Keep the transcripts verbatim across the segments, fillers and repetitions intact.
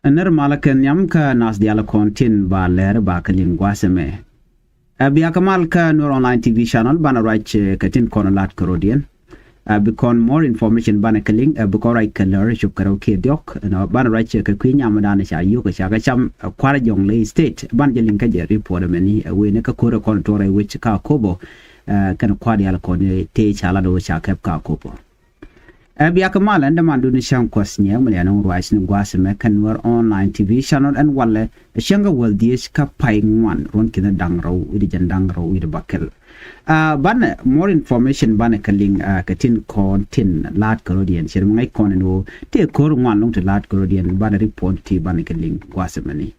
Ɛ nɛr malä kɛ nhiam kä nath diaal kɔn tin ba lɛr ba kɛ liŋ gua̱a̱th ɛmɛ. Ɛ bia kɛ mal kä Nuer Online T V channel, banɛ ruac kɛ tin kɔn lat kärɔ̱diɛn. Ɛ bi kɔn more information banɛ kɛ liŋ, ɛ bi kɔn ruac kɛ lɛr cop kɛ rɛw kiɛ diɔ̱k. Ɛnɔ banɛ ruac kɛ kui̱ nyam dan ca yio̱k ca kɛ cam, ɛ kua̱r Jonglei State. Banɛ jɛ liŋ kä jɛ report ɛmɛni, ɛ wen kä ko̱r ɛ kɔn tuɔrɛ wec kä Akobo. Ɛ kɛn kua̱r diaal kɔn tëë ca lat wec ca kɛp kä Akobo. Ɛ bia kɛ mal ɛn däman duni cäŋ kuɔth nyɛ mɛ lian ruac ni gua̱a̱th ɛmɛ kä Nuer Online T V channel ɛn walɛ. Cäŋ kä wäl dhieec kä pay ŋuan ruɔ̱n ki̱n da̱ŋ rɛw wi̱cdɛ jɛn da̱ŋ rɛw wi̱cdɛ bäkɛl. Ɛ banɛ more information banɛ kɛ liŋ, ɛ kɛ tin kɔn tin la̱a̱t kärɔ̱diɛn cɛ ri mi ŋäc kɔn ɛn ɣöö tëë ko̱r ŋuan lɔŋ ti la̱a̱t kärɔ̱diɛn banɛ report ti banɛ kɛ liŋ gua̱a̱th ɛmɛni.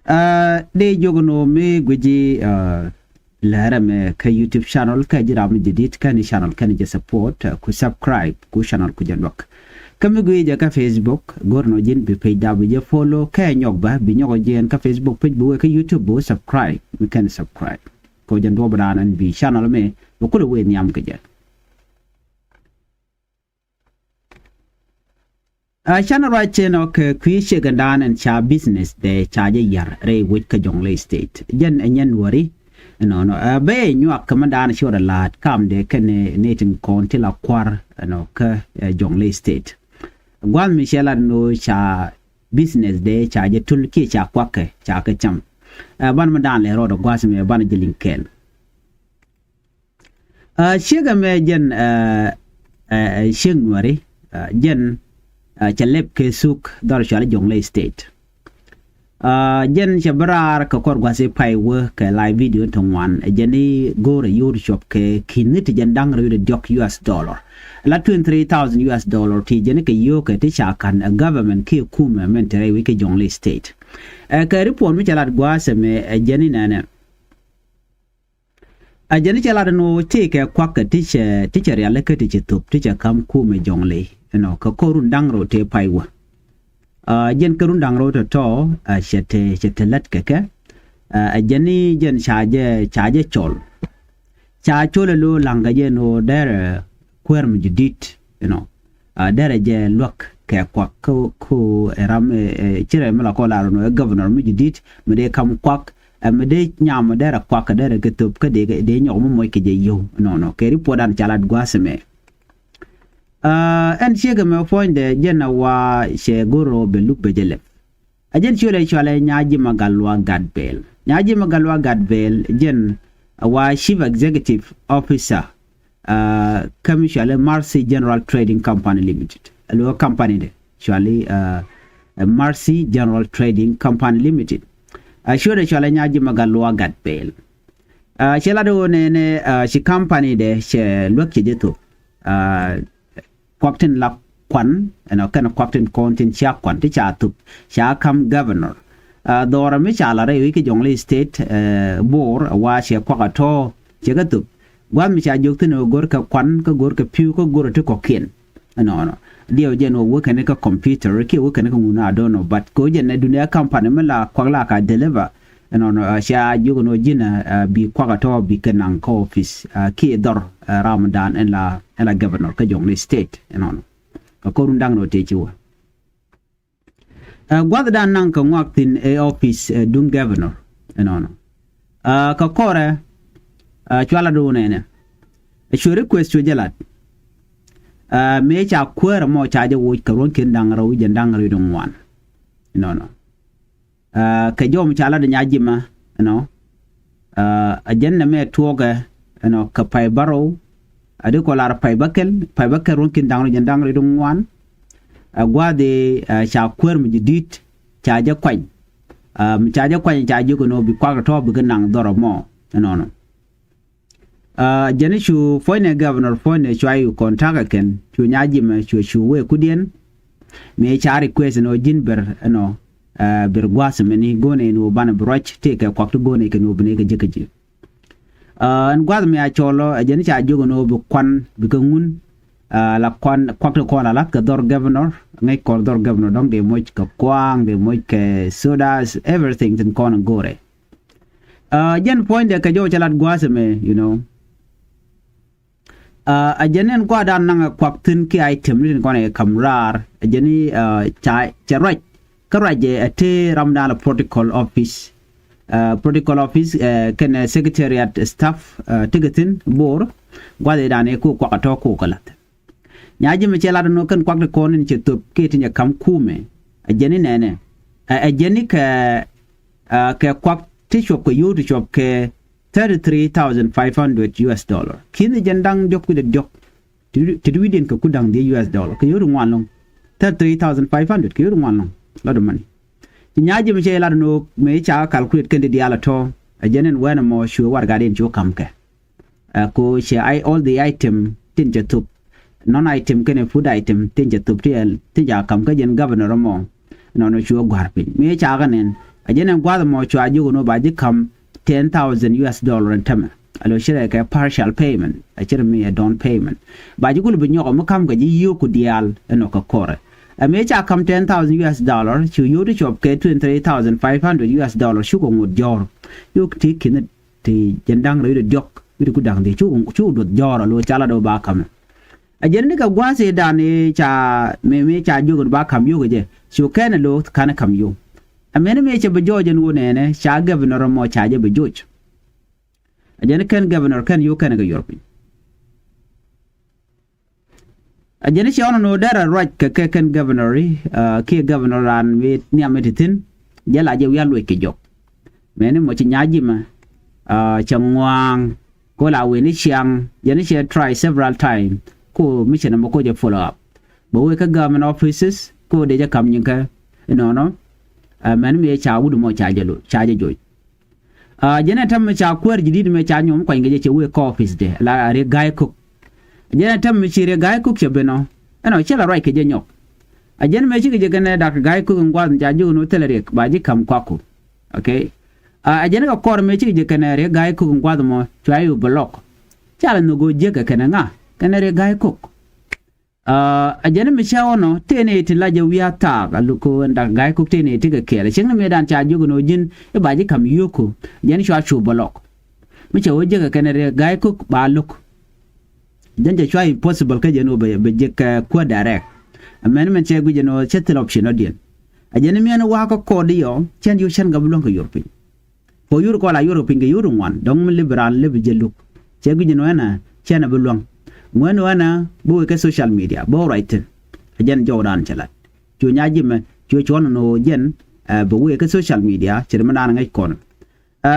Ɛ dee jiök ɛn ɣöö mi guici, ɛ lɛr ɛmɛ kä YouTube channel, kä ji̱ ram mi jadid kä ni channel, kä ni jɛ support, ɛ ku subscribe ku channel ku jɛ luäk. Kä mi guici jɛ kä Facebook, go̱r nɔ ji̱n bi page da bi jɛ follow, kä nyɔk bä bi nyɔk jiɛn kä Facebook page bi wee kä YouTube bi wee subscribe, mi kɛn subscribe. Kɛ jɛ duɔ̱p dan ɛn bi channel ɛmɛ bi kulɛ wee nhiam kɛ jɛ. Ɛ canɛ ruac cɛ nɔ kɛ kui̱ ciek ɛn da̱a̱n ɛn ca business dɛ ca jɛ yar rɛy wec kä Jonglei State. Jɛn ɛ nyɛn wäri ɛnɔnɔ, ɛ bɛ nyuak kɛ mɛ da̱a̱n ci wä rɛ la̱a̱t kam dɛ kɛn ni tin kɔn ti la kua̱r ɛnɔ kä, ɛ Jonglei State. Gua̱n mi cɛ lat ni ca business dɛ ca jɛ tul kiɛ ca kuakɛ ca kɛ cam. Ɛ ban mɛ da̱a̱n lɛ rɔɔdɛ gua̱a̱th mɛ ban jɛ liŋ kɛɛl. Ɛ ciek ɛmɛ jɛn, ɛ ɛ ciek nuäri, ɛ jɛn, ɛ cɛ lɛp kɛ thuk dhɔr cuali Jonglei State. Ɛ jɛn cɛ bi raar kɛ kɔr gua̱thi pay wä kɛ live video ti ŋuan, ɛ jɛn i̱ go̱o̱rɛ yo̱o̱r cuɔp kɛ ki̱n ni ti jɛn da̱ŋ rɛw wi̱cdɛ diɔ̱k U S dollar. La twenty three thousand U S dollar ti jɛn i̱ kɛ yio̱o̱kɛ ti ca ka̱n ɛ government kiɛ kumɛ mɛn te rɛy wi̱c kɛ Jonglei State. Ɛ kɛ report mi cɛ lat gua̱a̱th ɛmɛ ɛ jɛn i̱ nɛnɛ. A jɛn i̱ cɛ lat ɛn ɣöö tëëkɛ kuakä ti cɛ, ti cɛ rialikä ti cɛ thop ti cɛ ka̱m kumɛ Jonglei ɛnɔ kɛ kɔr run da̱ŋ rɛw tëë pay wä. A jɛn kä run da̱ŋ rɛw tɔ̱tɔ̱, a cɛ te, cɛ te lät kɛ kɛ. A jɛn i̱ jɛn ca jɛ, ca jɛ cɔl. Ca cɔl ɛ lo̱o̱ la̱ŋ kɛ jɛ ɛn ɣöö derɛ kuäär mi jadid ɛnɔ. A derɛ jɛ luäk kɛ kuak kä, kä ɛ ram, ɛ, ɛ, ci rɛy mi la kɔ lar ɛn ɣöö ɛ governor mi jadid mi dee ka̱m kuak. Ɛ mi dee nyam mi derɛ kuak kɛ derɛ kɛ thop kä dee, dee nyɔk mi moc kɛ jɛ yio̱w nɔnɔ kɛ report dan ca lat gua̱a̱th ɛmɛ. Ɛ ɛn ciek ɛmɛ puɔ̱nydɛ jɛn ɛ wa cɛ go̱r ɣöö bɛ luk bɛ jɛ lɛp. A jɛn ciöl ɛ cualɛ Nyajima Galwa Gatbel. Nyajima Galwa Gatbel jɛn ɛ wa chief executive officer, ɛ kä mi cualɛ Mercy General Trading Company Limited. Ɛ lo̱ company dɛ cualɛ, ɛ Mercy General Trading Company Limited. Ɛ ciöl ɛ cualɛ Nyajima Galwa Gatbel. Ɛ cɛ lat ɣöö nɛnɛ, ɛ ci company dɛ cɛ luäk cɛ jɛ thop. Ɛ kuak tin la kuan ɛnɔ kɛn kuak tin kɔn tin cia kuan ti ca thop ca ka̱m governor. Ɛ dhɔrɛ mi ca la rɛy wi̱c kä Jonglei State, ɛ Bor ɛ wa cɛ kuak ɛ tɔ̱ cɛ kɛ thop. Gua̱th mi ca jiök thi̱n ɛ go̱r kɛ kuan kä go̱r kɛ pi̱w kä go̱r ɛ ti kɔ̱kiɛn. Ɛnɔnɔ diɛw jɛn wä wä kɛn kä computer kiɛ wä kɛn kä ŋun, I don't know, but kɛ wä jɛn ɛ dunia company mi la kuak la ka deliver. Ɛnɔnɔ, ɛ, ca jiök ɛn ɣöö ji̱n, ɛ, bi kuak ɛ tɔ̱ bi kɛ naŋ kä office, ɛ, kiɛ dhɔr, ɛ, ram dan ɛn la, ɛn la governor kä Jonglei State ɛnɔnɔ. Kɛ kɔr run da̱ŋ rɛw tëë ci wä. Ɛ gua̱th dan naŋ kɛ ŋuak thi̱n ɛ office, ɛ, duŋ governor ɛnɔnɔ. Ɛ kɛ kɔrɛ, ɛ, cua lat ɣöö nɛnɛ. Ɛ cuɛ request cuɛ jɛ lat. Ɛ mëë ca kuäär ɛmɔ ca jɛ woc kɛ ruɔ̱n ki̱n da̱ŋ rɛw wi̱cdɛ da̱ŋ rɛw wi̱cdɛ ŋuan ɛnɔnɔ. Ɛ kɛ jɔw mi ca lat ɛ Nyajima ɛnɔ. Ɛ a jɛn nɛmɛ tuɔɔkɛ ɛnɔ kɛ pay bärɔw. A di kɔ lar pay bäkɛl, pay bäkɛl ruɔ̱n ki̱n da̱ŋ rɛw jɛn da̱ŋ rɛw wi̱cdɛ ŋuan. Ɛ gua̱a̱th ɛ ca kuäär mi jadid ca jɛ kuany. Ɛ mi ca jɛ kuany ca jiök ɛnɔ bi kuak tɔ̱ bikɛ naŋ dhɔr ɛmɔ ɛnɔnɔ. Ɛ jɛn i̱ cu puɔ̱nydɛ governor puɔ̱nydɛ cua i̱ contact ɛ kɛn cu Nyajima cu cu wee kudiɛn. Mëë ca request ɛnɔ ji̱n ber ɛnɔ, ɛ ber gua̱a̱th mɛni go̱o̱nɛ ɛn ɣöö banɛ bi ruac tëëkɛ kuak ti go̱o̱nɛ kɛn ɣöö bi nɛy kɛ ji̱ kä ji̱. Ɛ ɛn gua̱a̱th mëë a cɔl ɔ ɛ jɛn i̱ ca jiök ɛn ɣöö bi kuan bikɛ ŋun. Ɛ la kuan kuak ti kɔn la la̱th kɛ dhɔr governor, ŋäc kɔn dhɔr governor dɔ̱ŋ dee moc kɛ kua̱a̱ŋ, dee moc kɛ sodas, everything tin kɔn in go̱o̱rɛ. Ɛ jɛn puɔ̱nydɛ kɛ jɔw cɛ lat gua̱a̱th ɛmɛ, you know. Ɛ a jɛn ɛn gua̱a̱th dan naŋ ɛ kuak thi̱n kiɛ item ni tin kɔn ɛ ka̱m raar. A jɛn i̱, ɛ ca, cɛ ruac Kä ruac ɛ tëë ram dan la protocol office, protocol office kɛnɛ secretariat staff, tekɛ thi̱n Bor. Gua̱th ëë dan ëë ku kuak a tɔ̱ ku kɛ la̱th. Nyaji̱ mi cɛ lat ɛn ɣöö kɛn kuak ti kɔn in cɛ thöp kiɛ tin cɛ ka̱m kuumɛ. Ɛ jɛn i̱ nɛnɛ, ɛ jɛn i̱ kɛ kɛ kuak ti cuɔp kɛ yio̱w ti cuɔp kɛ thirty three thousand five hundred U S dollar. Ki̱n i̱ jɛn da̱ŋ diɔ̱k wi̱cdɛ diɔ̱k ti wi̱cdiɛn kɛ ku da̱ŋ dhiec U S dollar kɛ yio̱w ti ŋuan lo̱ŋ. Thirty three thousand five hundred kɛ yio̱w ti ŋuan lo̱ŋ. Lot mani. Ci nyaji̱ mi cɛ lat ɛn ɣöö mëë ca calculate kɛn ti diaal a tɔ̱, ɛ jɛn in wɛn ɛmɔ cuɛ warɛgadiɛn cu ka̱m kɛ. Ɛ ko cɛ all the item tin cɛ thop, non item kɛnɛ food item tin cɛ thop ti ɛl tin ca ka̱m kä jɛn governor ɛmɔ. Nɔnɔ cuɛ gua̱r piny mi ca kä nɛn, ɛ jɛn ɛn gua̱th ɛmɔ cua jiök ɛn ɣöö ba ji̱ ka̱m ten thousand U S dollar ɛn tämɛ. Alo cirɛ kɛ partial payment, ɛ cirɛ mi ɛ down payment. Ba ji̱ kul bi nyɔk ɛ mi ka̱m kɛ ji̱ yio̱w ku diaal ɛnɔ kɛ kɔrɛ. Ɛ mi ca ka̱m ten thousand U S dollar cu yio̱w ti cuɔp kɛ twenty three thousand five hundred U S dollar cukɛ ŋot jɔ̱ɔ̱r. Yio̱w ti ki̱n ti jɛn da̱ŋ rɛw wi̱cdɛ diɔ̱k wi̱cdɛ ku da̱ŋ dhiec cukɛ duɔth jɔ̱ɔ̱r alo ca lat ɣöö ba ka̱mɛ. Ɛ jɛn ni kɛ gua̱a̱th ëë dan ëë ca mëë mëë ca jiök ɛn ba ka̱m yio̱w kɛ jɛ cu kɛn ɛ lo̱o̱ ka̱n ɛ ka̱m yio̱w. Ɛ mɛn mëë cɛ bi jɔɔc ɛn ɣöö nɛnɛ ca governor ɛmɔ ca jɛ bi joc. Ɛ jɛn ni kɛn governor kɛn yio̱w kɛn ɛ kɛ yuɔr piny. Ɛ jɛn i̱ cɛ ɣɔn ɛn ɣöö derɛ ruac kɛ kɛ kɛn governor i̱ kiɛ governor raan mëë nhiam mi ti thi̱n. Jɛ la jɛ wi̱i̱ a luɔc kɛ jɔk. Mɛni mɔ ci nyaji̱ mɛ cɛ ŋua̱a̱ŋ ko la wen i̱ ciaŋ. Jɛn i̱ cɛ try several time ko mi cɛ nɛ mɔ ko jɛ follow up bɛ wee kä government offices ko dee jɛ ka̱m nyiŋ kɛ inɔnɔ. Mɛni mi ca wut mɔ ca jɛ joc. Jɛn ɛ tɛm mi ca kuäär ji̱ di̱t mɛ ca nyuɔm kuany kɛ jɛ cɛ wee kä office dɛ la Riek Gai Kok. Jɛn ɛ tɛm mi ci Riek Gai Kok cɛ ben ɔ ɛnɔ cɛ la ruac kɛ jɛ nyɔk. A jɛn mɛ cikɛ jɛ kɛnɛ Dak Gai Kok in gua̱th in ca jiök in wä thilɛ Riek ba ji̱ ka̱m kuaku. Okay. A jɛn kɛ kɔr mɛ cikɛ jɛ kɛnɛ Riek Gai Kok in gua̱th mɔ cua i̱ wä bɛ lɔk. Ca la nhök go̱o̱ jiäk kɛ kɛnɛ ŋa kɛnɛ Riek Gai Kok. A jɛn mi cä ɣɔnɔ tëë ni ti la jɛ wi̱i̱ a thaak a luk kɛ ɣän Dak Gai Kok tëë ni ti kɛ kɛɛl cieŋ ni mëëdan ca jiök ni ɣä ji̱n i̱ ba ji̱ ka̱m yio̱o̱ku. Jɛn cua cu bä lɔk mi cɛ ɣä jiäk kɛ kɛn Riek Gai Kok ba lo̱k. Jɛn cɛ cua impossible kä jɛn ɣä bɛ jiäk kɛ kuäär direct. Mɛn mɛn cɛ guic jɛn ɣä cɛ thil option ɣä diɛn. A jɛn miɛn wa̱a̱ kä kɔɔt iɔ cɛn yio̱w cɛn gam luäŋ kɛ yuɔr piny. Kɔ yur kɔ la yur piny kɛ yur ŋuan dɔŋ mi lip raan lip jɛ luk. Cɛ guic ni wɛnɛ cɛn a bi luäŋ. Ŋuɛn wɛnɛ bi wee kɛ social media bi wä ruac thi̱n. A jɛn jɔw daan cɛ lat cu nyaji̱ mɛ cu cuɔn ni wä jɛn. Bi wee kɛ social media cɛ ri mi daan ŋäc kɔn.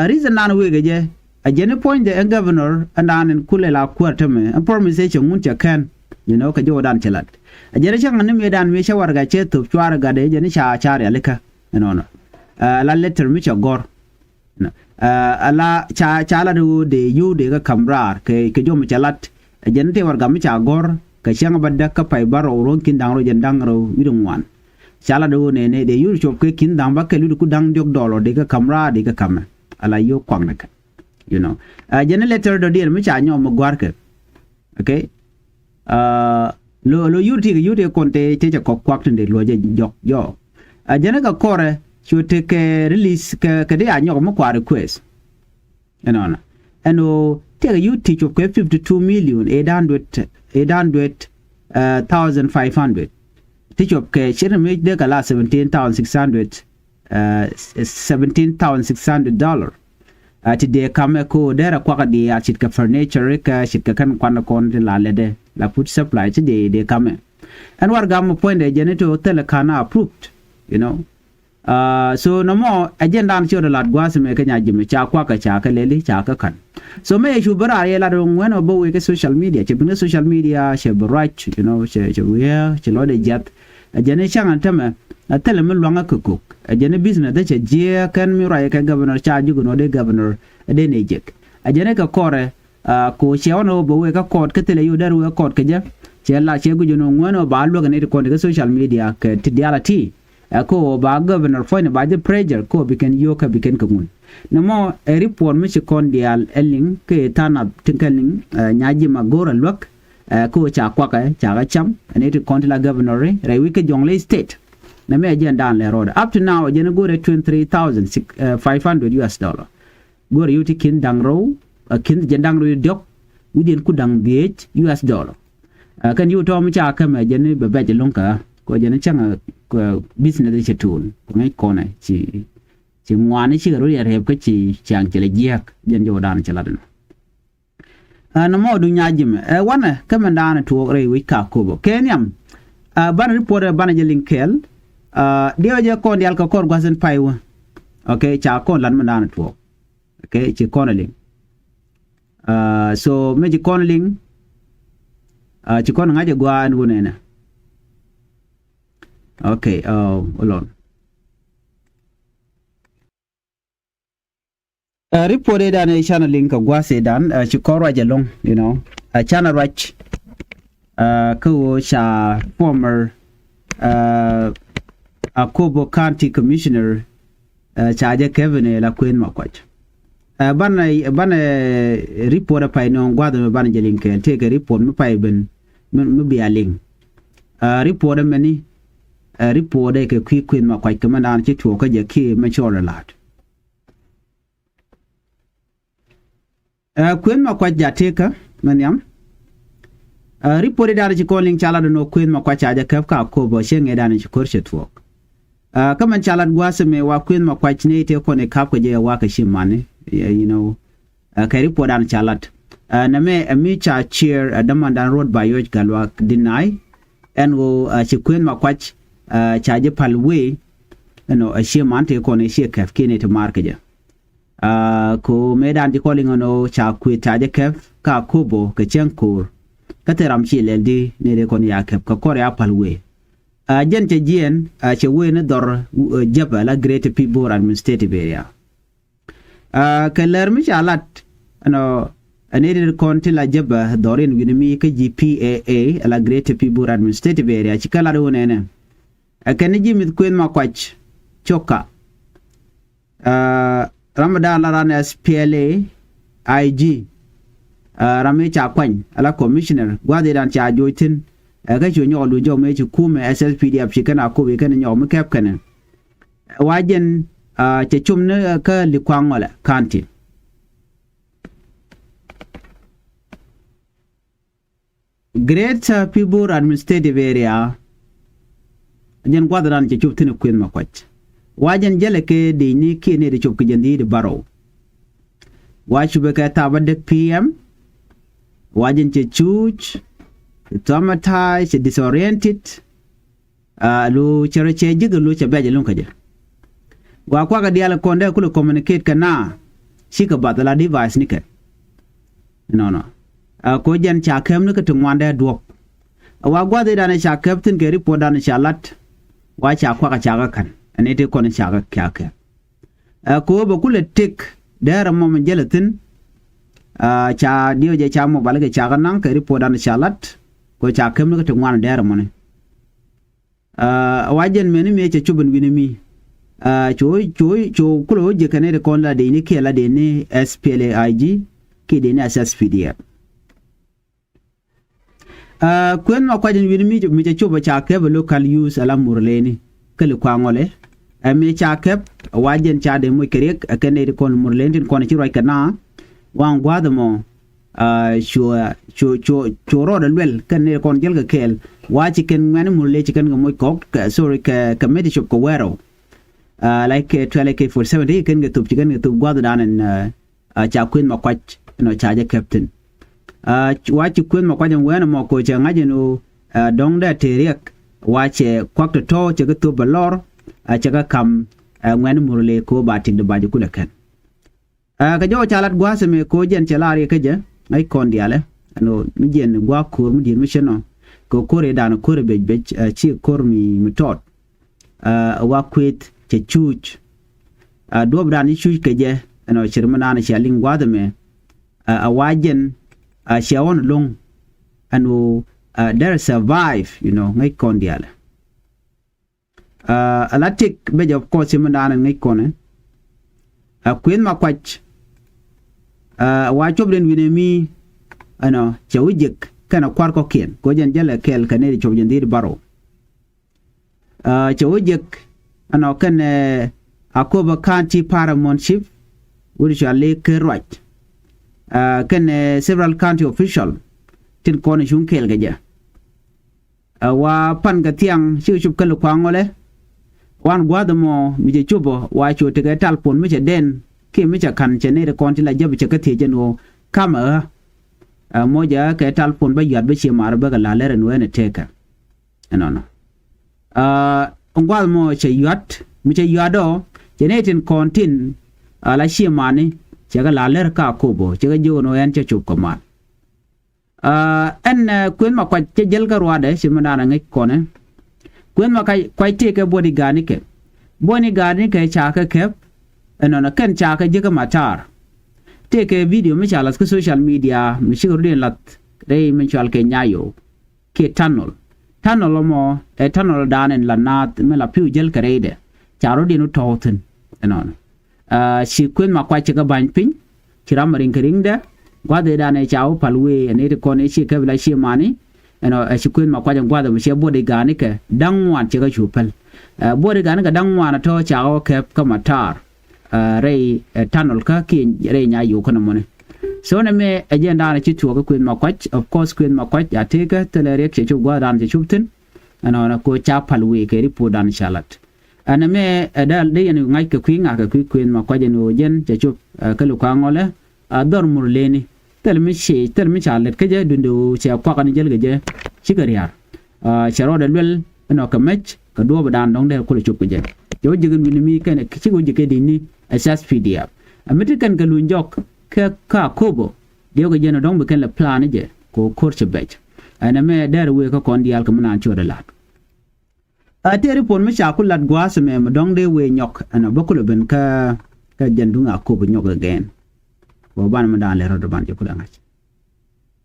Reason daan wee kɛ jɛ a jɛn i̱ puɔ̱nydɛ ɛn governor ɛn daan in kulɛ la kuäär tämɛ ɛn promise cɛ ŋun cɛ kɛn. You know kɛ jɔw daan cɛ lat. A jɛn i̱ cäŋ ni mëë daan mëë cä warɛga cɛ thop cuarɛ gatdɛ jɛn i̱ ca ca rialikä. Ɛnɔnɔ la letter mi cɛ gɔr. Ala ca ca lat ɣöö dee yio̱w dee kä ka̱m raar kɛ kɛ jɔm ca lat. Ɛ jɛn tëë warɛga mi ca gɔ̱r kɛ cäŋ bä däk kä pay bä rɔw ruɔ̱n ki̱n da̱ŋ rɔw jɛn da̱ŋ rɔw wi̱cdɛ ŋuan. Ca lat ɣöö nɛnɛ dee yio̱w cuɔp kɛ ki̱n da̱ŋ bä kɛl wi̱cdɛ ku da̱ŋ diɔ̱k dɔlɔ dee kä ka̱m raar dee kä ka̱mɛ. Ala yio̱w kuaknɛ kɛ. You know. Ɛ jɛn letter dɔ̱diɛn mi ca nyɔm mi gua̱rkɛ. Okay. Lo lo yur ti yur ti kɔn te te cɛ kɔk kuak tin de luɔ jɛ jɔk jɔ. A jɛn kɛ kɔrɛ cu te kɛ release kɛ kɛ de a nyɔk mi kua request. Ɛnɔnɔ ɛn o tɛk yur ti cop kɛ fifty two million eight hundred eight hundred thousand five hundred. Ti cop kɛ cir mi de kɛ la seventeen thousand six hundred. Seventeen thousand six hundred dollar. Ti dee kamɛ ko derɛ kuakä diaal cit kɛ furniture kɛ cit kɛ kɛn kuan kɔn ti la lɛdɛ la food supply ti dee dee kamɛ. Ɛn war gam puɔ̱nydɛ jɛn it o thilɛ ka̱n a approved. You know. So nɔmɔ ɛ jɛn dan ci ɣä dee lat gua̱a̱th mɛ kɛ nya ji̱ mɛ ca kuakä ca kɛ lɛli ca kɛ ka̱n. So mɛ yɛ cu bä raar yɛ lat ŋuɛn ɔ bä wee kɛ social media cɛ bin kɛ social media cɛ bä ruac, you know, cɛ cɛ wiee cɛ lɔcdɛ jiath. Ɛ jɛn i̱ cäŋ ɛn tämɛ ɛ thilɛ mi lua̱ŋä kɛ kok. Ɛ jɛn i̱ business dee cɛ jiɛɛk kɛn mi ruac kɛ governor ca ji̱ kɛ nuɔ̱t i̱ governor ɛ dee nɛ jek. Ɛ jɛn i̱ kɛ kɔrɛ ko cɛ ɣɔn ɣöö bɛ wee kä kɔɔt kä thilɛ yo̱o̱ dee ruëë kɔɔt kɛ jɛ. Cɛ la cɛ guic ɛn ɣöö ŋuɛn ɣöö ba luäk ɛn i̱ ti kɔn ti kä social media kɛ ti diaal a ti. Ɛ ko ɣöö ba governor puɔ̱ny ni ba jɛ pressure ko bi kɛn yio̱o̱k kä bi kɛn kɛ ŋun. Ni mɔ ɛ report mi ci kɔn diaal ɛ liŋ kɛ tha̱a̱ŋ nath tin kɛ liŋ. Nya ji̱ ma go̱o̱r a luäk. Ɛ ko ca kuakä ca kä cam ɛn i̱ ti kɔn ti la governor ri rɛy wi̱c kä Jonglei State. Nɛ mɛ ɛ jɛn daan lɛ rɔɔdɛ up to now ɛ jɛn i̱ go̱o̱rɛ twenty three thousand five hundred U S dollar. Go̱o̱rɛ yo̱o̱ ti ki̱n da̱ŋ rɔw ɛ ki̱n jɛn da̱ŋ rɔw diɔ̱k wi̱cdiɛn ku da̱ŋ dhiec U S dollar. Kɛn yo̱o̱ tɔ̱ mi ca kämɛ jɛn i̱ bɛ bɛc ɛlɔ̱ŋ kä kɔ jɛn cäŋ business cɛ tuul kɔ ŋäc kɔnɛ ci ci ŋuani cikɛ rut yɛ rɛp kä ci ciaŋ cɛ lɛ jiäk jɛn jɔwdan cɛ lat ɛn. Ɛ nɔmɔ du nya jimɛ ɛ wanɛ kä mɛn daanɛ tuɔɔk rɛy wi̱c ka kopɔ kɛ nhiam. Ɛ banɛ report ɛ banɛ jɛ liŋ kɛɛl. Ɛ diɛw jɛ kɔn dial kɛ kɔr gua̱th in pay wä. Ok, ca kɔn lat mɛn daanɛ tuɔɔk. Ok, ci kɔn liŋ. Ɛ so mɛ ci kɔn liŋ. Ɛ ci kɔn ŋa̱c ɛ gua̱a̱ ɛn wunɛ nɛ. Ok, ɛ hold on. Ɛ report ëëdan ëë canɛ liŋ kɛ gua̱a̱th ëëdan ɛ ci kɔn ruac ɛlɔ̱ŋ, you know, ɛ canɛ ruac. Ɛ kä ɣöö ca former ɛ Akobo County Commissioner ɛ ca jɛ kɛp ni la Kuëth Makuac. Ɛ banɛ banɛ report ɛ pay nööŋ gua̱a̱th ɛmɛ banɛ jɛ liŋ kɛɛl tëëkɛ report mi pay ben mi bia liŋ. Ɛ report ɛmɛni ɛ report ɛ kɛ kui̱ Kuëth Makuac kɛ mɛn daanɛ ci tuɔɔk kä jɛ kiɛ mɛ cɔɔl ɛ la̱a̱t. Ɛ Kuëth Makuac ja̱ tëëkä mɛ nhiam. Ɛ report i̱ da̱a̱n ci kɔn liŋ ca lat ɛn ɣöö Kuëth Makuac ca jɛ käp ka Akobo cieŋ i̱ da̱a̱n ci ko̱r cɛ thuɔ̱k. Ɛ kä mɛn ca lat gua̱a̱th ɛmɛ wa Kuëth Makuac ni i̱ tëë kɔn i̱ ka̱p kɛ jɛ ɛ wakä ci mani, you know. Ɛ kɛ report da̱a̱n ca lat ɛ nɛmɛ ɛ mi ca ciɛɛr ɛ dämandan Ruɔ̱t Bayoc Gatluak deny ɛn ɣöö ɛ ci Kuëth Makuac ɛ ca jɛ pal wee ɛn ɣöö ɛ ci man tëë kɔn i̱ ciɛ käp kiɛ ni ti maar kɛ jɛ. Ɛ ko mëëdan ti kɔliŋ ɛn ɣöö ca Kuëth ca jɛ käp ka Akobo kɛ cäŋ ko̱o̱r. Kä thil ram ci lɛl di ni ri kɔn ya käp kɛ kɔr ya pal wee. Ɛ jɛn cɛ jiɛn ɛ cɛ wee ni dhɔr ɛ jäpɛ la Greater Pibor Administrative Area. Ɛ kɛ lär mi ca lat ɛnɔ ɛ ni ri kɔn ti la jäpɛ dhɔr in wi̱ni mi kä ji̱ P A A la Greater Pibor Administrative Area ci kɛ lat wun ɛnɛ. Ɛ kɛn ni ji̱ mi̱th Kuëth Makuac cio̱kä. Ɛ ram mi da̱a̱n la ran S P L A I G. Ɛ ram mi ca kuany ala commissioner gua̱a̱th i̱ da̱a̱n ca joc thi̱n. Ɛ kä cu nyɔk luc jɔk mëë ci kumɛ S S P D F ci kɛn Akobo ci kɛn nyɔk mi kɛp kɛnɛ. Ɛ wa jɛn ɛ cɛ cum ni ɛ kä Likuaŋ Ŋɔlɛ County. Greater Pibor Administrative Area. Jɛn gua̱th ran cɛ cop thi̱n Kuëth Makuac. Wa jɛn jälɛ kɛ dec ni kiɛ ni di cop kɛ jɛn dhi̱i̱t bärɔw. Wa cupɛ kɛ thaap a dek P M. Wa jɛn cɛ cuuc, traumatized, cɛ disoriented. Ɛ lo cɛ rɔ cɛ ji̱k lo cɛ bɛ̈c ɛlɔ̱ŋ kä jɛ. Gua kuakä diaal kɔn dee kulɛ communicate kɛ na cikɛ bath la device ni kɛ. Nɔnɔ ɛ ko jɛn ca käp ni kä ti ŋuan dee duɔ̱p. Ɛ wa gua̱th i̱ danɛ ca käp thi̱n kɛ report danɛ ca lat. Wa ca kuakä ca kä ka̱n ɛn i̱ ti kɔn ca kä ca käp. Ɛ ko bɛ kulɛ tik dee rɛ mɔm jälɛ thi̱n. Ɛ ca diɛw jɛ ca mobile kɛ ca kä naŋ kɛ report danɛ ca lat. Ko ca käp ni kä ti ŋuan dee rɛ mɔni. Ɛ wa jɛn mɛni mëë cɛ cop ɛn wi̱ni mi. Ɛ cu cu cu kulɛ wä jiɛ kɛn i̱ ti kɔn la dee ni kiɛ la dee ni S P L A I G kiɛ dee ni S S P D F. Ɛ Kuëth Makuac ɛn wi̱ni mi mi cɛ cop ɛ ca kɛp ɛ local youth ɛ la Murleni kä Likuaŋ Ŋɔlɛ. Ɛ mëë ca kɛp ɛ wa jɛn ca dee moc kɛ riɛk ɛ kɛn i̱ ti kɔn Murleni tin kɔn ci ruac kɛ na waŋ gua̱a̱th ɛmɔ. Ɛ cu cu cu cu rɔɔdɛ luɛl kɛn ni kɔn jäl kɛ kɛɛl. Wa ci kɛn ŋuɛ̈ni Murle ci kɛn kɛ moc kɔk kɛ, sorry, kɛ kɛ mɛti cop kɛ wɛɛrɔ. Ɛ like kɛ tuɛl kɛ forty seven ti kɛn kɛ thop ci kɛn kɛ thop gua̱thdan ɛn ɛ ca Kuëth Makuac ɛn ɔ ca jɛ captain. Ɛ wa ci Kuëth Makuac ɛn wɛɛn ɛmɔ ko cɛ ŋa̱c ɛn ɔ ɛ dɔ̱ŋ dee te riɛk wa cɛ kuak tɔ̱tɔ̱ cɛ kɛ thop bɛ lɔr. Ɛ cɛ kɛ ka̱m ɛ ŋuɛ̈ni Murle ko ba tikdɛ ba jɛ kulɛ kɛn. Ɛ kɛ jɔw ca lat gua̱a̱th ɛmɛ ko̱ jɛn cɛ lar yɛ kä jɛ ŋäc kɔn diaalɛ. Ɛn ɣöö mi jiɛn gua̱a̱k ko̱r mi di̱i̱t mi cä nɔ kɛ ko̱r ëëdan ko̱r ɛ bec bec ɛ ci ko̱r mi mi tɔɔt. Ɛ wa kuëth cɛ cuuc. Ɛ duɔ̱ɔ̱pdan ci cuuc kɛ jɛ ɛn ɣöö cir mi naan cia liŋ gua̱a̱th ɛmɛ. Ɛ wa jɛn ɛ cia ɣɔn lo̱ŋ ɛn ɣöö ɛ derɛ survive, you know, ŋäc kɔn diaalɛ. Ɛ la tik bɛ jɛ kɔc ci mi daanɛ ŋäc kɔnɛ. Ɛ Kuëth Makuac. Ɛ wa cuɔp den wi̱nɛ mi ɛnɔ cɛ wi̱c jek kɛnɛ kua̱r kɔkiɛn ko̱ jɛn jälɛ kɛɛl kɛ nɛy ti cuɔp jɛn dhi̱i̱t bärɔw. Ɛ cɛ wi̱c jek ɛnɔ kɛnɛ Akobo County Paramount Chief wi̱c cɔal i̱ Ker Ruac. Ɛ kɛnɛ several county official tin kɔn cuŋ kɛɛl kɛ jɛ. Ɛ wa pan kɛ thiaŋ cikɛ cop kä Lukuaŋ Ŋɔlɛ. Wan gua̱a̱th ɛmɔ mi cɛ cop ɔ wa cu tekɛ talpon mi cɛ den kiɛ mi cɛ ka̱n cɛ nɛy ti kɔn ti la jäp cɛ kä thiec jɛn ɣöö kamɛ ɣä. Ɛ mɔ jɛ kɛ talpon bä yuat bä cie mar bä kɛ la lɛr ɛn ɣöö ɛn ɛ tekɛ. Ɛnɔnɔ. Ɛ gua̱a̱th mɔ cɛ yuat mi cɛ yuat ɔ cɛ nɛy tin kɔn tin a la cie mani cɛ kɛ la lɛr ka Akobo cɛ kɛ jiök ɛn ɣöö ɛn cɛ cop kɛ mal. Ɛ ɛn ɛ kuëth ma kuac cɛ jäl kä ruaadɛ ci mi naan ɛ ŋäc kɔnɛ. Kuëth ma kuac tëëkɛ bodyguard nikɛ, bodyguard nikɛ ca kɛ kɛp. Ɛnɔnɔ kɛn ca kɛ jiäkä matar. Tëëkɛ video mi ca lath kä social media mi cikɛ rut in lath rɛy min cɔal kɛ Nyayo kiɛ tunnel. Tunnel ɛmɔ ɛ tunnel dan in la naath mi la pi̱w jäl kɛ rɛydɛ ca rut in wä tɔ̱ɔ̱k thi̱n. Ɛnɔnɔ. Ɛ ci kuëth ma kuac ci kɛ ba̱ny piny ci ram riŋ kɛ riŋdɛ. Gua̱th ëëdan ɛ ca wä pal wee ɛn ëë ti kɔn ëë ci kɛp la cie mani. Ɛnɔ ɛ ci kuëth ma kuac ɛn gua̱th ɛmɔ ciɛ bodyguard nikɛ da̱ŋ ŋuan ci kɛ cu päl. Ɛ bodyguard nikɛ da̱ŋ ŋuan ɛ tɔ̱ ca kɛ wä kɛp kä matar. Ɛ rɛy ɛ tunnel kä kiɛ rɛy Nyayo kä nɔmɔni. So nɛ mɛ ɛ jɛn daanɛ ci tuɔɔk kä kuëth ma kuac, of course kuëth ma kuac a tëëkä thilɛ riɛk cɛ cop gua̱th daanɛ cɛ cop thi̱n. Ɛnɔnɔ ko ca pal wee kɛ report daanɛ ca lat. Ɛn ɛmɛ ɛ dee dee yɛn ŋa̱c kɛ kui̱ ŋa̱c kɛ kui̱ kuëth ma kuac ɛn ɣöö jɛn cɛ cop ɛ kä Lukuaŋ Ŋɔlɛ. A dhɔr mur leni thil mi cie thil mi ca lɛt kä jɛ duundɛ ɣöö cɛ kuak ni jäl kɛ jɛ cikɛ ria̱r. Ɛ cɛ rɔɔdɛ luɛl ɛnɔ kɛ mɛc kɛ duɔɔpdan dɔ̱ŋ dee kulɛ cop kɛ jɛ. Cɛ wä ji̱ kɛ luny mi kɛn cikɛ wä ji̱ kɛ di̱t ni ɛ S S P D F. Ɛ mi ti kɛn kɛ luny jɔk kɛ kä Akobo. Diɛw kɛ jɛn ɛ dɔ̱ŋ bi kɛn lɛ plan ni jɛ kɛ ɣöö ko̱r cɛ bɛc. Ɛn ɛmɛ dɛr wee kä kɔn diaal kɛ mi naan ci wä dee la̱t. A tëë report mi ca ku lat gua̱a̱th ɛmɛ mi dɔ̱ŋ dee wee nyɔk ɛnɔ bä kulɛ ben kä kä jɛn duŋ Akobo nyɔk again. Wä ban mi da̱a̱n lɛ rɔ̱t ban jɛ kulɛ ŋa̱c.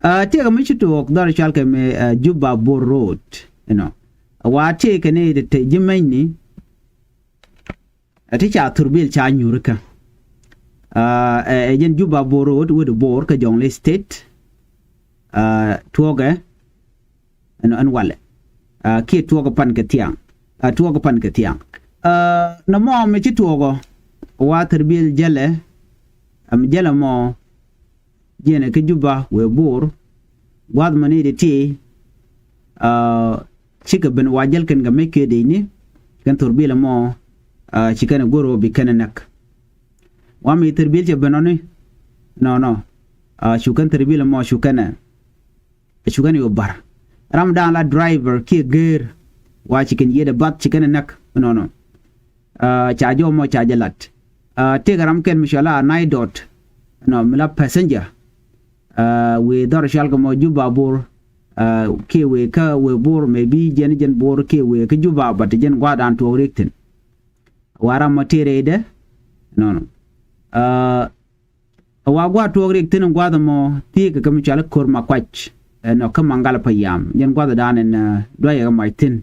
A tëëkɛ mi ci tuɔɔk dhɔr cual kɛ mi ɛ Juba Bor Road ɛnɔ. Wa tëëkɛ ni te ji̱ mɛnyni. Ɛ ti ca thurbil ca nyuurikä. Ɛ ɛ jɛn Juba Bor Road wet Bor kä Jonglei State. Ɛ tuɔɔkɛ ɛn ɛn walɛ. Ɛ kiɛ tuɔɔkɛ pan kɛ thiaŋ. Ɛ tuɔɔkɛ pan kɛ thiaŋ. Ɛ nɔmɔ mi ci tuɔɔkɔ wa thurbil jälɛ. Ɛm jälɛ mɔ jiɛnɛ kä Juba wee Bor. Gua̱th mɔ ni di ti. Ɛ cikɛ ben wa jäl kɛn kɛ mec kiɛ dec ni kɛn thurbil ɛmɔ. Ɛ ci kɛn ɛ go̱r ɣöö bi kɛn ɛ näk. Wa mi thurbil cɛ ben ɔ ni nɔnɔ. Ɛ cu kɛn thurbil ɛmɔ cu kɛn ɛ cu kɛn ɛ ɣöö bar ram da̱a̱n la driver kiɛ geer. Wa ci kɛn yiëëdɛ bath ci kɛn ɛ näk nɔnɔ. Ɛ ca jɔw mɔ ca jɛ lat. Ɛ tëëkɛ ram kɛn mi cɔal a Nai Dot. Nɔ mi la passenger. Ɛ wëë dhɔr cɔal kɛ mɔ Juba Bor. Ɛ kiɛ wëë kä wëë Bor maybe jɛn jɛn Bor kiɛ wëë kä Juba but jɛn gua̱a̱thdan tuɔɔk riɛk thi̱n. Wa ram mɔ tëë rɛydɛ. Nɔnɔ. Ɛ Ɛ wa gua̱a̱th tuɔɔk riɛk thi̱n in gua̱a̱th ɛmɔ thiëëkɛ kɛ mi cɔal i̱ Ko̱r Makuac. Ɛnɔ kä Maŋgal Payam jɛn gua̱a̱thdan in duayɛ kɛ mac thi̱n.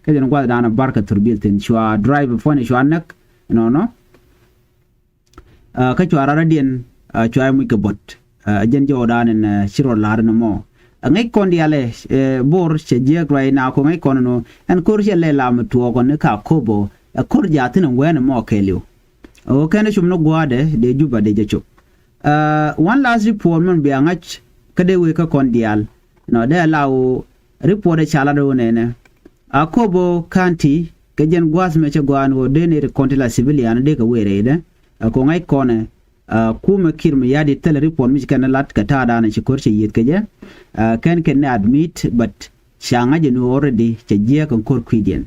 Kä jɛn gua̱a̱thdan in bar kɛ thurbil thi̱n cua drive puɔ̱ny cua näk. Ɛnɔnɔ. Ɛ kä cua raradiɛn ɛ cua i̱ muc kɛ buɔ̱t. Ɛ jɛn jɔwdan in ci rɔ la̱r in ɛmɔ. Ɛ ŋäc kɔn diaalɛ ɛ Bor cɛ jiääk ruac na ko ŋäc kɔn ɛn ɣöö ɛn ko̱r cɛ lɛ lam ɛ tuɔɔk ɔn i̱ ka Akobo ɛ ko̱r jaathin ɛn wɛɛn ɛmɔ kɛɛliw. Ɛ ɣöö kɛn ɛ cum ni gua̱a̱dɛ dee Juba dee jɛ cop. Ɛ one last report min bia ŋa̱c kä dee wee kä kɔn diaal. Nɔ dee ala ɣöö report ɛ ca lat ɣöö nɛnɛ Akobo County kɛ jɛn gua̱a̱th mɛ cɛ gɔaa ɛn ɣöö dee nɛy ti kɔn ti la civilian dee kɛ wee rɛydɛ. Ɛ ko ŋa̱c kɔnɛ ɛ kumɛ Kiir Mayardit thilɛ report mi ci kɛn lat kɛ ta̱a̱dan ci ko̱r cɛ yieth kɛ jɛ. Ɛ kɛn kɛn ni admit but ca ŋa̱c ɛn ɣöö already cɛ jiääk ɛn ko̱r kui̱diɛn.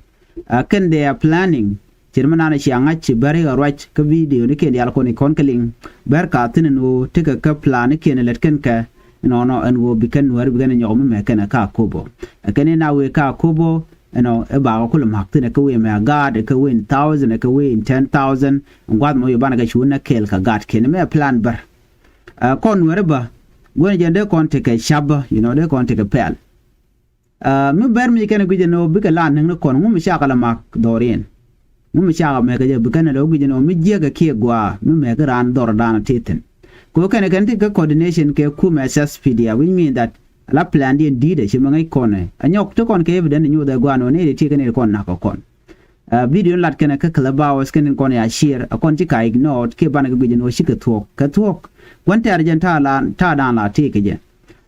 Ɛ kɛn they are planning. Cir mi naan cia ŋa̱c ci bär i̱ ɣä ruac kä video ni kiɛn diaal kɔn i̱ kɔn kä liŋ. Bär ka thi̱n ɛn ɣöö tekɛ kä plan i̱ kiɛn lät kɛn kɛ. Nɔnɔ ɛn ɣöö bi kɛn Nuäär bi kɛn ɛ nyɔk mi mɛ kɛn ɛ ka Akobo. Ɛ kɛn i̱ na wëë ka Akobo ɛnɔ ɛ bakɛ kulɛ ma̱k thi̱n ɛ kä wëë mɛ a gaat ɛ kä wëë in thousand ɛ kä wëë in ten thousand. Ɛn gua̱th mɔ yɛ banɛ kɛ cu nɛ kɛɛl kɛ gaat kiɛn mɛ plan bär. Ɛ kɔn Nuäär bä guäni jɛn dee kɔn tekɛ cap bä you know dee kɔn tekɛ pɛl. Ɛ mi bɛr mi kɛn guic ɛn ɣöö bikɛ la näk ni kɔn ŋu mi cakɛ la mak dhɔriɛn. Ŋu mi cakɛ mɛk kɛ jɛ bi kɛn ɛ lɛ wä guic ɛn ɣöö mi jiäk ɛ kiɛ gua̱a̱ mi mɛk ran dhɔr dan ɛ ti thi̱n. Kɛ ɣöö kɛn ɛ kɛn ti kä coordination kɛ kumɛ S S P D F which mean that la plan diɛn di̱i̱t ɛ ci mi ŋäc kɔn ɛ ɛ nyɔk ti kɔn kɛ evidence nyoth ɛ gua̱a̱n ɣöö nɛy ti ti kɛn ɛ kɔn na̱k kɛ kɔn. Ɛ video in lat kɛn ɛ kä Clubhouse kɛn in kɔn ya share ɛ kɔn ci ka ignore kiɛ banɛ kɛ guic ɛn ɣöö cikɛ thuɔ̱k kɛ thuɔ̱k. Gua̱n tɛ̈r jɛn ta̱a̱ la ta̱a̱ da̱a̱n la tëëk kɛ jɛ.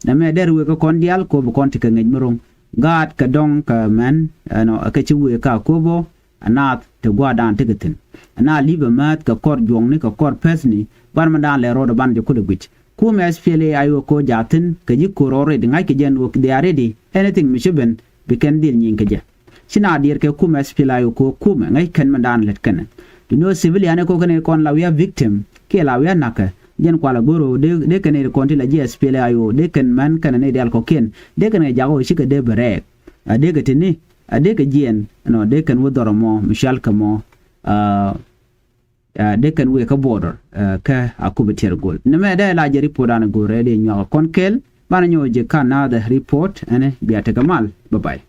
Nɛmɛ dɛr wëë kä kɔn diaal kop kɔn ti kɛ ŋäc mi ro̱ŋ. Gaat kɛ dɔ̱ŋ kɛ mɛn ɛnɔ kɛ ci wëë ka Akobo. Ɛ naath te gua̱a̱r daan tekɛ thi̱n. Ɛ naath li̱pɛ määth kɛ kɔr juɔ̱ŋni kɛ kɔr pɛthni. Gua̱a̱r mɛn daan lɛ ro̱o̱dɛ ban jɛ kulɛ guic. Kumɛ S P L A I O ko jaathin kɛ ji̱ ko̱r already ŋa̱ckɛ jɛ ɛn ɣöö they are ready. Anything mi ci ben bi kɛn dhil nyiŋ kɛ jɛ. Ci na diɛɛr kɛ kumɛ S P L A I O ko kumɛ ŋäc kɛn mɛn daan lät kɛnɛ. Duŋni ɣöö civilian ɛ ko kɛn ɛ kɔn la wi̱i̱ a victim kiɛ la wi̱i̱ a na̱kɛ. Jɛn kualɛ go̱r ɣöö dee kɛn ɛ kɔn ti la ji̱ S P L A I O dee kɛn mɛn kɛnɛ nɛy diaal kɔ̱kiɛn dee kɛn ɛ jakä ɣöö cikɛ dee bɛ rɛɛk. A dee kɛ tini a dee kɛ jiɛɛn ɛnɔ dee kɛn wä dhɔr ɛmɔ mi cual kɛ mɔ. Dee kɛn wëë kä border kä Akobo Tiɛr Gol. Nɛmɛ dee la jɛ report an go̱o̱rɛ dee nyuak kɔn kɛl. Banɛ nyɔk jɛ kan nathɛ report ɛnɛ bia tekɛ mal. Bye bye.